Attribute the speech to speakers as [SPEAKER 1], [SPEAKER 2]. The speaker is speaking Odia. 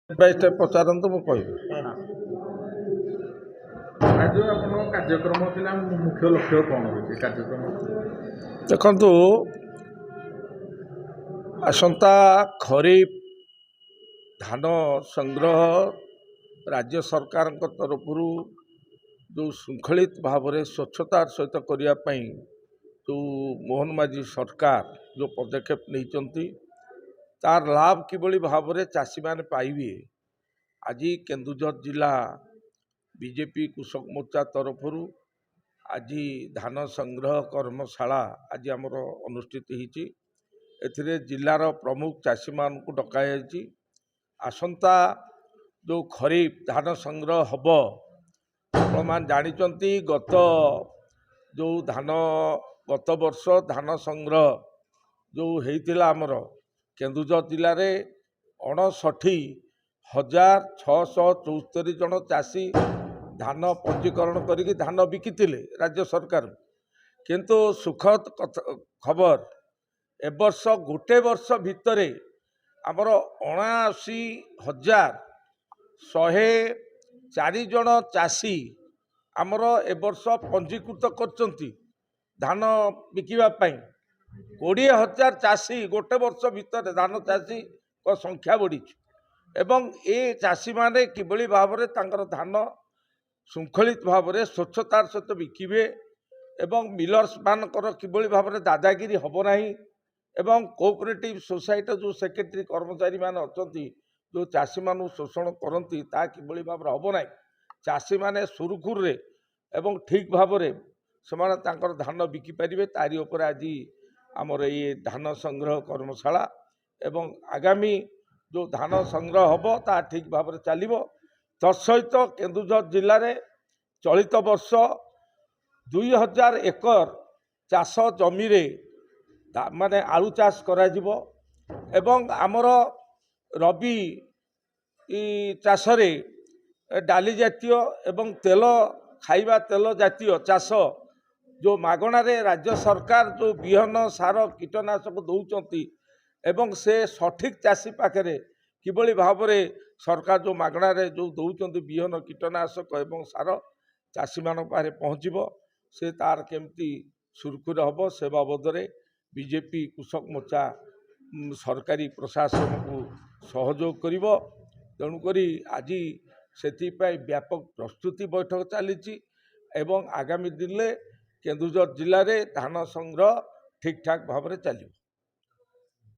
[SPEAKER 1] ବାଇ ଷ୍ଟେପ୍ ପଚାରନ୍ତୁ, ମୁଁ କହିବି।
[SPEAKER 2] ଆଜି ଆପଣଙ୍କ କାର୍ଯ୍ୟକ୍ରମ ଥିଲା, ମୁଖ୍ୟ ଲକ୍ଷ୍ୟ କ'ଣ ରହିଛି କାର୍ଯ୍ୟକ୍ରମ?
[SPEAKER 1] ଦେଖନ୍ତୁ, ଆସନ୍ତା ଖରିଫ ଧାନ ସଂଗ୍ରହ ରାଜ୍ୟ ସରକାରଙ୍କ ତରଫରୁ ଯେଉଁ ଶୃଙ୍ଖଳିତ ଭାବରେ ସ୍ୱଚ୍ଛତାର ସହିତ କରିବା ପାଇଁ ଯେଉଁ ମୋହନ ମାଝୀ ସରକାର ଯେଉଁ ପଦକ୍ଷେପ ନେଇଛନ୍ତି, ତାର ଲାଭ କିଭଳି ଭାବରେ ଚାଷୀମାନେ ପାଇବେ, ଆଜି କେନ୍ଦୁଝର ଜିଲ୍ଲା ବିଜେପି କୃଷକ ମୋର୍ଚ୍ଚା ତରଫରୁ ଆଜି ଧାନ ସଂଗ୍ରହ କର୍ମଶାଳା ଆଜି ଆମର ଅନୁଷ୍ଠିତ ହେଇଛି। ଏଥିରେ ଜିଲ୍ଲାର ପ୍ରମୁଖ ଚାଷୀମାନଙ୍କୁ ଡକାଯାଇଛି। ଆସନ୍ତା ଯେଉଁ ଖରିଫ ଧାନ ସଂଗ୍ରହ ହେବ, ଆପଣମାନେ ଜାଣିଛନ୍ତି, ଗତ ଯେଉଁ ଧାନ ଗତ ବର୍ଷ ଧାନ ସଂଗ୍ରହ ଯେଉଁ ହେଇଥିଲା, ଆମର କେନ୍ଦୁଝର ଜିଲ୍ଲାରେ 59,674 ଜଣ ଚାଷୀ ଧାନ ପଞ୍ଜୀକରଣ କରିକି ଧାନ ବିକିଥିଲେ ରାଜ୍ୟ ସରକାର। କିନ୍ତୁ ସୁଖଦ ଖବର, ଏ ବର୍ଷ ଗୋଟେ ବର୍ଷ ଭିତରେ ଆମର 79,104 ଜଣ ଚାଷୀ ଆମର ଏ ବର୍ଷ ପଞ୍ଜୀକୃତ କରିଛନ୍ତି ଧାନ ବିକିବା ପାଇଁ। 20,000 ଚାଷୀ, ଗୋଟେ ବର୍ଷ ଭିତରେ ଧାନ ଚାଷୀଙ୍କ ସଂଖ୍ୟା ବଢ଼ିଛି। ଏବଂ ଏ ଚାଷୀମାନେ କିଭଳି ଭାବରେ ତାଙ୍କର ଧାନ ଶୃଙ୍ଖଳିତ ଭାବରେ ସ୍ୱଚ୍ଛତାର ସହିତ ବିକିବେ ଏବଂ ମିଲର୍ସମାନଙ୍କର କିଭଳି ଭାବରେ ଦାଦାଗିରି ହେବ ନାହିଁ ଏବଂ କୋଅପରେଟିଭ୍ ସୋସାଇଟିର ଯେଉଁ ସେକ୍ରେଟାରୀ କର୍ମଚାରୀମାନେ ଅଛନ୍ତି, ଯେଉଁ ଚାଷୀମାନଙ୍କୁ ଶୋଷଣ କରନ୍ତି, ତାହା କିଭଳି ଭାବରେ ହେବ ନାହିଁ, ଚାଷୀମାନେ ସୁରୁଖୁରୁରେ ଏବଂ ଠିକ୍ ଭାବରେ ସେମାନେ ତାଙ୍କର ଧାନ ବିକିପାରିବେ, ତାରି ଉପରେ ଆଜି ଆମର ଏଇ ଧାନ ସଂଗ୍ରହ କର୍ମଶାଳା। ଏବଂ ଆଗାମୀ ଯେଉଁ ଧାନ ସଂଗ୍ରହ ହେବ, ତାହା ଠିକ୍ ଭାବରେ ଚାଲିବ। ତତ୍ସହିତ କେନ୍ଦୁଝର ଜିଲ୍ଲାରେ ଚଳିତ ବର୍ଷ 2000 ଏକର ଚାଷ ଜମିରେ ମାନେ ଆଳୁ ଚାଷ କରାଯିବ ଏବଂ ଆମର ରବି ଚାଷରେ ଡାଲି ଜାତୀୟ ଏବଂ ତେଲ, ଖାଇବା ତେଲ ଜାତୀୟ ଚାଷ, ଯେଉଁ ମାଗଣାରେ ରାଜ୍ୟ ସରକାର ଯେଉଁ ବିହନ, ସାର, କୀଟନାଶକ ଦେଉଛନ୍ତି ଏବଂ ସେ ସଠିକ୍ ଚାଷୀ ପାଖରେ କିଭଳି ଭାବରେ ସରକାର ଯେଉଁ ମାଗଣାରେ ଯେଉଁ ଦେଉଛନ୍ତି ବିହନ, କୀଟନାଶକ ଏବଂ ସାର, ଚାଷୀମାନଙ୍କ ପାଖରେ ପହଞ୍ଚିବ, ସେ ତାର କେମିତି ସୁରୁଖୁରୁରେ ହେବ, ସେ ବାବଦରେ ବିଜେପି କୃଷକ ମୋର୍ଚ୍ଚା ସରକାରୀ ପ୍ରଶାସନକୁ ସହଯୋଗ କରିବ। ତେଣୁକରି ଆଜି ସେଥିପାଇଁ ବ୍ୟାପକ ପ୍ରସ୍ତୁତି ବୈଠକ ଚାଲିଛି ଏବଂ ଆଗାମୀ ଦିନରେ କେନ୍ଦୁଝର ଜିଲ୍ଲାରେ ଧାନ ସଂଗ୍ରହ ଠିକ୍ଠାକ୍ ଭାବରେ ଚାଲିବ।